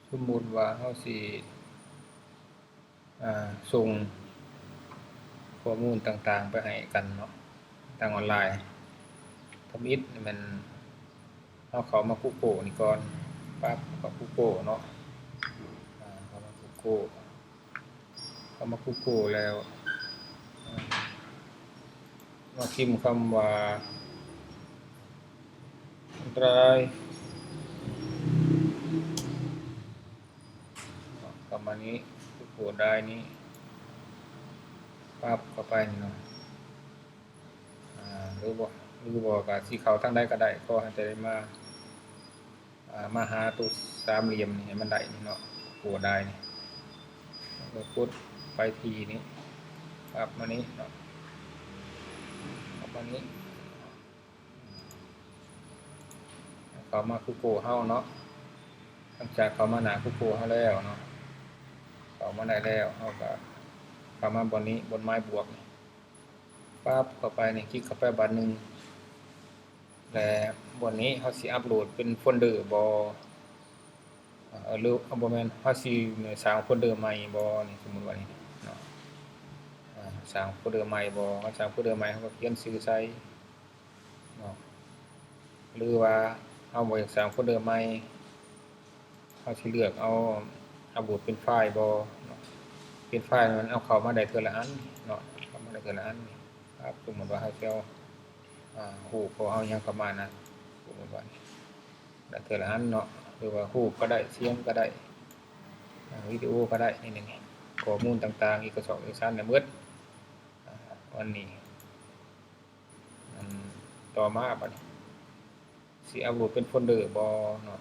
ສົມມຸດວ່າເຮົາຊິ ອ່າ ສົ່ງຂໍ້ມູນຕ່າງໆໄປໃຫ້ກັນເນາະ ທາງອອນລາຍ. ທຳອິດນີ້ແມ່ນເຮົາເຂົ້າມາ Google ນີ້ກ່ອນ, ປັບ ເຂົ້າມາ Google ເນາະ, ອ່າ ເຂົ້າມາ Google ເຂົ້າມາ Google ແລ້ວ ມາພິມຄຳວ່າ Drive ເຂົ້າມານີ້ Google Drive ນີ້ ປັບ ເຂົ້າໄປນີ້ເນາະ. ອ່າ ຫຼືບໍ່ ຫຼືບໍ່ກໍຊິເຂົ້າທາງໃດກໍໄດ້ ຂໍໃຫ້ແຕ່ໄດ້ມາ ອ່າ ມາຫາໂຕສາມຫຼ່ຽມນີ້ໃຫ້ມັນໄດ້ນີ້ເນາະ ໂກດໄດ້ນີ້ ແລ້ວກໍກົດໄປທີ່ນີ້ ປັບມານີ້ເນາະ ປັບມານີ້ ເຂົ້າມາ Google ເຮົາເນາະ. ຫຼັງຈາກເຂົ້າມາໜ້າ Google ເຮົາແລ້ວເນາະ ເຂົ້າມາໄດ້ແລ້ວ ເຮົາກໍເຂົ້າມາບ່ອນນີ້ ບ່ອນໄມ້ບວກນີ້ ປັບ ເຂົ້າໄປນີ້ ຄລິກເຂົ້າໄປບາດໜຶ່ງ ແລະ ບ່ອນນີ້ເຮົາຊິອັບໂຫຼດເປັນໂຟນເດີບໍ່ ເອີ ຫຼື ເອົາ ບໍ່ແມ່ນ ເຮົາຊິສ້າງໂຟນເດີໃໝ່ບໍ່ນີ້ ສົມມຸດວ່ານີ້ເນາະ ເອີ ສ້າງໂຟນເດີໃໝ່ບໍ່ ເຮົາສ້າງໂຟນເດີໃໝ່ ເຮົາກໍຂຽນຊື່ໃສ່ເນາະ ຫຼືວ່າເຮົາບໍ່ຢາກສ້າງໂຟນເດີໃໝ່ ເຮົາຊິເລືອກເອົາ ອັບໂຫຼດເປັນໄຟລ໌ບໍ່ເນາະ ເປັນໄຟລ໌ມັນເອົາເຂົ້າມາໄດ້ເທື່ອລະອັນເນາະ ເຂົ້າມາໄດ້ເທື່ອລະອັນນີ້ ຄັບ ສົມມຸດວ່າເຮົາຊິເອົາ ອ່າ ຮູບຂອງເຮົາຫຍັງເຂົ້າມານະ ສົມມຸດວ່າໄດ້ເທື່ອລະອັນເນາະ ຫຼືວ່າຮູບກໍໄດ້ ສຽງກໍໄດ້ ອ່າ ວິດີໂອກໍໄດ້ ນີ້ ນີ້ ຂໍ້ມູນຕ່າງໆ ເອກະສອກເອກະສານໄດ້ໝົດ ອ່າ ອັນນີ້ ອັນຕໍ່ມາບາດນີ້ ຊິອັບໂຫຼດເປັນໂຟນເດີບໍ່ເນາະ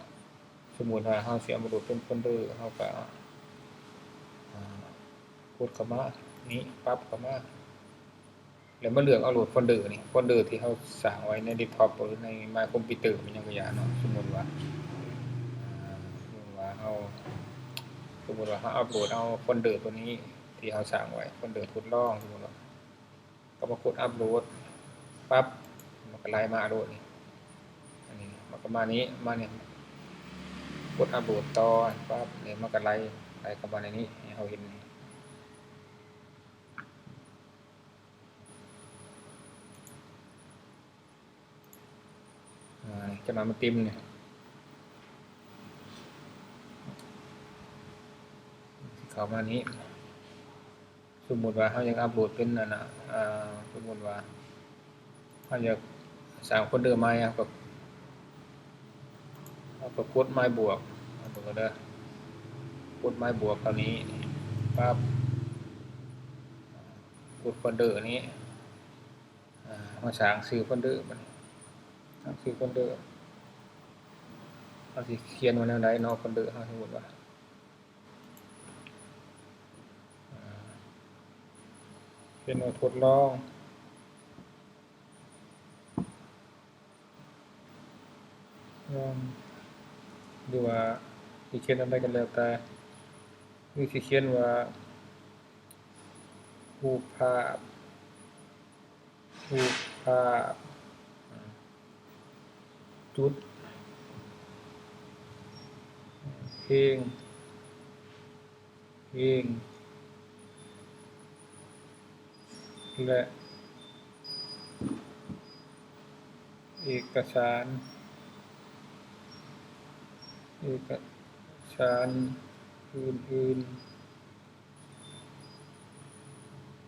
ສົມມຸດວ່າເຮົາຊິອັບໂຫຼດເປັນໂຟນເດີ ເຮົາກໍ ອ່າ ກົດເຂົ້າມານີ້ ປັບເຂົ້າມາ ແລ້ວມາເລືອກອັບໂຫຼດໂຟນເດີນີ້ ໂຟນເດີທີ່ເຮົາສ້າງໄວ້ໃນເດັສທັອບ ຫຼືໃນມາຍຄອມພິວເຕີ ແມ່ນຫຍັງກໍຢ່າເນາະ ສົມມຸດວ່າ ອ່າ ສົມມຸດວ່າເຮົາ ສົມມຸດວ່າເຮົາອັບໂຫຼດເອົາໂຟນເດີໂຕນີ້ທີ່ເຮົາສ້າງໄວ້ ໂຟນເດີທົດລອງ ສົມມຸດວ່າ ກໍມາກົດອັບໂຫຼດ ປັບ ມັນກໍໄລ່ມາໂລດນີ້ ອັນນີ້ມັນກໍມານີ້ ມານີ້ ກົດອັບໂຫຼດຕໍ່ ປັບ ນີ້ມັນກໍໄລ່ ໄລ່ເຂົ້າມາໃນນີ້ໃຫ້ເຮົາເຫັນນີ້ ອ່າ ຈັກໜ້ອຍມັນເຕັມນີ້ ເຂົ້າມານີ້ ສົມມຸດວ່າເຮົາຢາກອັບໂຫຼດເປັນອັນນະ ເອີ ສົມມຸດວ່າເຮົາຢາກສ້າງໂຟນເດີໃໝ່ ເຮົາກໍ ເຮົາກໍກົດໄມ້ບວກ ເບິ່ງເດີ ກົດໄມ້ບວກເທົ່ານີ້ ປັບ ກົດໂຟນເດີນີ້ ອ່າ ເຮົາສ້າງຊື່ໂຟນເດີ ບາດນີ້ ສ້າງຊື່ໂຟນເດີ ເຮົາຊິຂຽນວ່າແນວໃດເນາະ ໂຟນເດີເຮົາ ສົມມຸດວ່າ ອ່າ ຂຽນວ່າທົດລອງ ລອງ ຫຼືວ່າຊິຂຽນອັນໃດກໍແລ້ວແຕ່ ຫຼືຊິຂຽນວ່າຮູບພາບ ຮູບພາບ ຈຸດ ເພງ ເພງ ແລະ ເອກະສານ ເອກະສານອື່ນ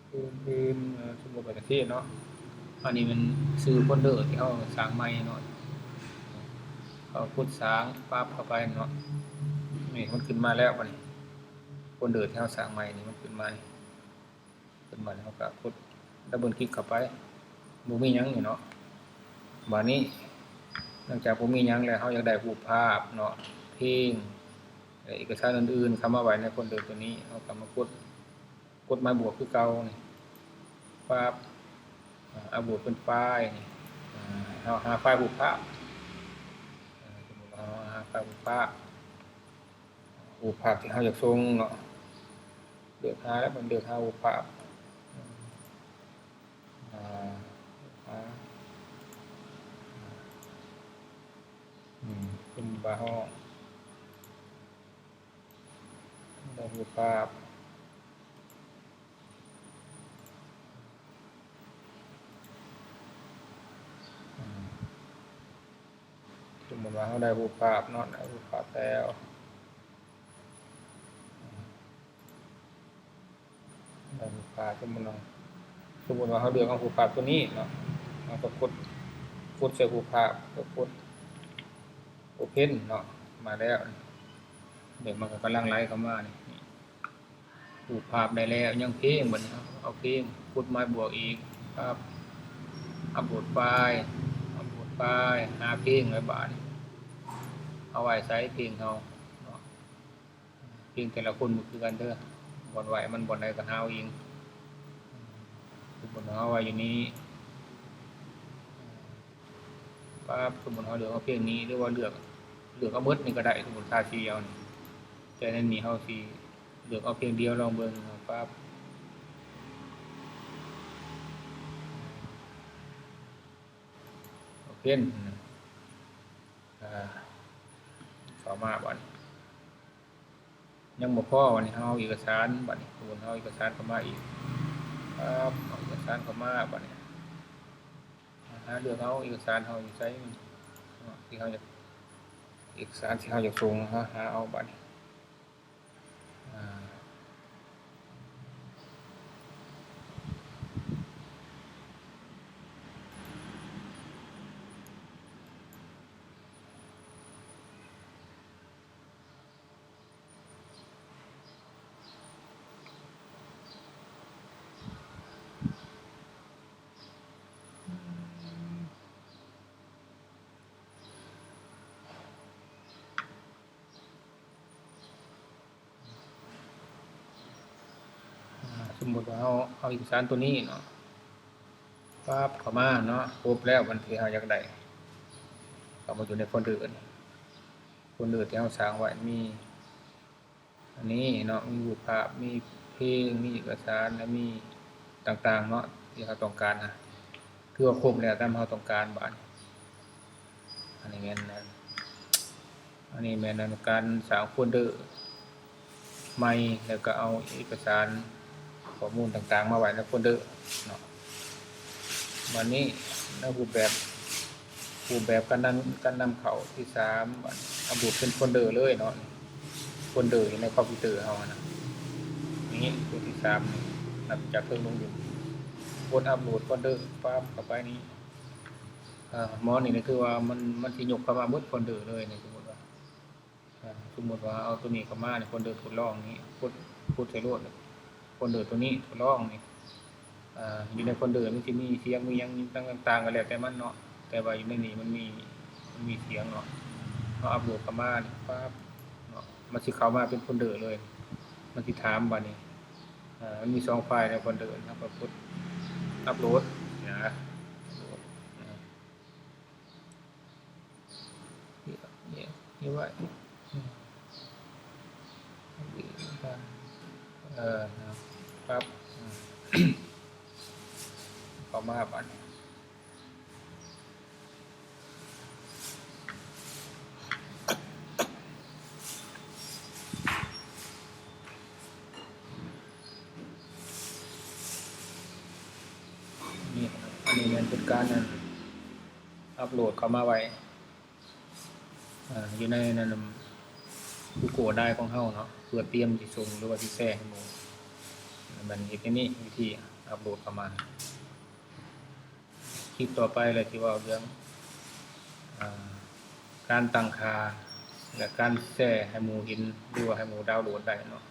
ໆ ອື່ນໆ ເອີ ສົມມຸດວ່າຈັ່ງຊີ້ເນາະ ອັນນີ້ແມ່ນຊື່ໂຟນເດີທີ່ເຮົາສ້າງໃໝ່ເນາະ ເຮົາກົດສ້າງ ປັບເຂົ້າໄປເນາະ ນີ້ມັນຂຶ້ນມາແລ້ວ ບາດນີ້ໂຟນເດີທີ່ເຮົາສ້າງໃໝ່ນີ້ມັນຂຶ້ນມາ ຂຶ້ນມາແລ້ວ ເຮົາກໍກົດດັບເບິນຄລິກເຂົ້າໄປ ບໍ່ມີຫຍັງນີ້ເນາະ ບາດນີ້ ຫຼັງຈາກບໍ່ມີຫຍັງແລ້ວ ເຮົາຢາກໄດ້ຮູບພາບເນາະ ເພງ ແລະ ເອກະສານອື່ນໆ ເຂົ້າມາໄວ້ໃນໂຟນເດີໂຕນີ້ ເຮົາກໍມາກົດ ກົດໄມ້ບວກຄືເກົ່ານີ້ ປັບ ອາ ອັບໂຫຼດເປັນໄຟລ໌ນີ້ ອາ ເຮົາຫາໄຟລ໌ຮູບພາບ ອາ ສົມມຸດວ່າເຮົາຫາໄຟລ໌ຮູບພາບ ຮູບພາບທີ່ເຮົາຢາກສົ່ງເນາະ ເລືອກຫາແລ້ວ ມັນເລືອກຫາຮູບພາບ ອາ ຫາ ອືມ ສົມມຸດວ່າເຮົາ ໃສ່ຮູບພາບ ສົມມຸດວ່າເຮົາໄດ້ຮູບພາບເນາະ ໄດ້ຮູບພາບແລ້ວ ໄດ້ຮູບພາບ ສົມມຸດວ່າ ສົມມຸດວ່າເຮົາເລືອກເອົາຮູບພາບຕົວນີ້ເນາະ ເຮົາກໍກົດ ກົດໃສ່ຮູບພາບ ກໍກົດ Open ເນາະ ມາແລ້ວ ດຽວມັນກໍກຳລັງໄຫຼເຂົ້າມານີ້ ຮູບພາບໄດ້ແລ້ວ ຍັງເພງ ບັດນີ້ເຮົາເອົາເພງ ກົດໝາຍບວກອີກ ປັບ ອັບໂຫຼດໄຟລ໌ ອັບໂຫຼດໄຟລ໌ ຫາເພງໄວ້ບາດນີ້ ເອົາໄວ້ໃສເພງເຮົາເນາະ ເພງແຕ່ລະຄົນບໍ່ຄືກັນເດີ ບ່ອນໄວ້ມັນບ່ອນໃດກໍຫາເອົາເອງ ສົມມຸດວ່າເຮົາໄວ້ຢູ່ນີ້ ປັບ ສົມມຸດເຮົາເລືອກເອົາເພງນີ້ ຫຼືວ່າເລືອກ ເລືອກເອົາເບິດນີ້ກໍໄດ້ ສົມມຸດທາສີເອົານີ້ ແຕ່ໃນນີ້ເຮົາຊິເລືອກເອົາເພງດຽວລອງເບິ່ງ ປັບ Open ອາ ເຂົ້າມາບາດນີ້ ຍັງບໍ່ພໍ ບາດນີ້ເຮົາເອົາເອກະສານ ບາດນີ້ເຮົາເອົາເອກະສານເຂົ້າມາອີກ ປັບ ເອົາເອກະສານເຂົ້າມາ ບາດນີ້ ຫາເລືອກເອົາເອກະສານເຮົາຢູ່ໃສ ທີ່ເຮົາຢາກ ເອກະສານທີ່ເຮົາຢາກສົ່ງ ຫາ ຫາເອົາບາດນີ້ ອາ ອາ ສົມມຸດວ່າເຮົາເອົາເອກະສານຕົວນີ້ເນາະ ປັບ ເຂົ້າມາເນາະ ຄົບແລ້ວ ອັນທີ່ເຮົາຢາກໄດ້ ເຂົ້າມາຢູ່ໃນໂຟນເດີນີ້ ໂຟນເດີທີ່ເຮົາສ້າງໄວ້ ມີອັນນີ້ເນາະ ມີຮູບພາບ ມີເພງ ມີເອກະສານ ແລະ ມີຕ່າງໆເນາະ ທີ່ເຮົາຕ້ອງການນະ ຖືວ່າຄົບແລ້ວຕາມເຮົາຕ້ອງການບາດນີ້ ອັນນີ້ແມ່ນ ອັນນີ້ແມ່ນການສ້າງໂຟນເດີໃໝ່ ແລ້ວກໍເອົາເອກະສານຂໍ້ມູນຕ່າງໆມາໄວ້ໃນໂຟນເດີເນາະ ບາດນີ້ໃນຮູບແບບ ຮູບແບບການນຳ ການນຳເຂົ້າທີສາມ ບາດອັບໂຫຼດເປັນໂຟນເດີເລີຍເນາະ ໂຟນເດີຢູ່ໃນຄອມພິວເຕີເຮົາຫັ້ນນະ ນີ້ຕົວທີສາມນີ້ ນັບຈາກເທິງລົງຢູ່ ກົດອັບໂຫຼດໂຟນເດີ ປັບ ເຂົ້າໄປນີ້ ອາ ໝໍນີ້ນະ ຄືວ່າມັນ ມັນຊິຍົກເຂົ້າມາເບິດໂຟນເດີເລີຍນີ້ ສົມມຸດວ່າ ອາ ສົມມຸດວ່າເອົາຕົວນີ້ເຂົ້າມາໃນໂຟນເດີທົດລອງນີ້ ກົດ ກົດໃສ່ໂລດ ໂຟນເດີຕົວນີ້ທົດລອງນີ້ ອາ ຢູ່ໃນໂຟນເດີມັນຊິມີສຽງມີຫຍັງຕ່າງໆ ກໍແລ້ວແຕ່ມັນເນາະ ແຕ່ວ່າຢູ່ໃນນີ້ມັນມີ ມັນມີສຽງເນາະ ເຮົາອັບໂຫຼດເຂົ້າມານີ້ ປັບ ເນາະ ມັນຊິເຂົ້າມາເປັນໂຟນເດີເລີຍ ມັນຊິຖາມບາດນີ້ ອາ ມັນມີສອງໄຟລ໌ໃນໂຟນເດີ ເຮົາກໍກົດອັບໂຫຼດ ອາ ເກັບໄວ້ ເອີ ປັບ ເຂົ້າມາບາດນີ້ ນີ້ ອັນນີ້ແມ່ນເປັນການອັບໂຫຼດເຂົ້າມາໄວ້ ເອີ ຢູ່ໃນນັ້ນ Google Drive ຂອງເຮົາເນາະ ເພື່ອຕຽມຊິສົ່ງ ຫຼືວ່າຊິແຊໃຫ້ໝູ່ ແມ່ນເຮັດແນວນີ້ ວິທີອັບໂຫຼດເຂົ້າມາ. ຄລິບຕໍ່ໄປລະຊິເວົ້າເລື່ອງ ອາ ການຕັ້ງຄ່າ ແລະ ການແຊໃຫ້ໝູ່ເຫັນ ຫຼືວ່າໃຫ້ໝູ່ດາວໂຫຼດໄດ້ເນາະ.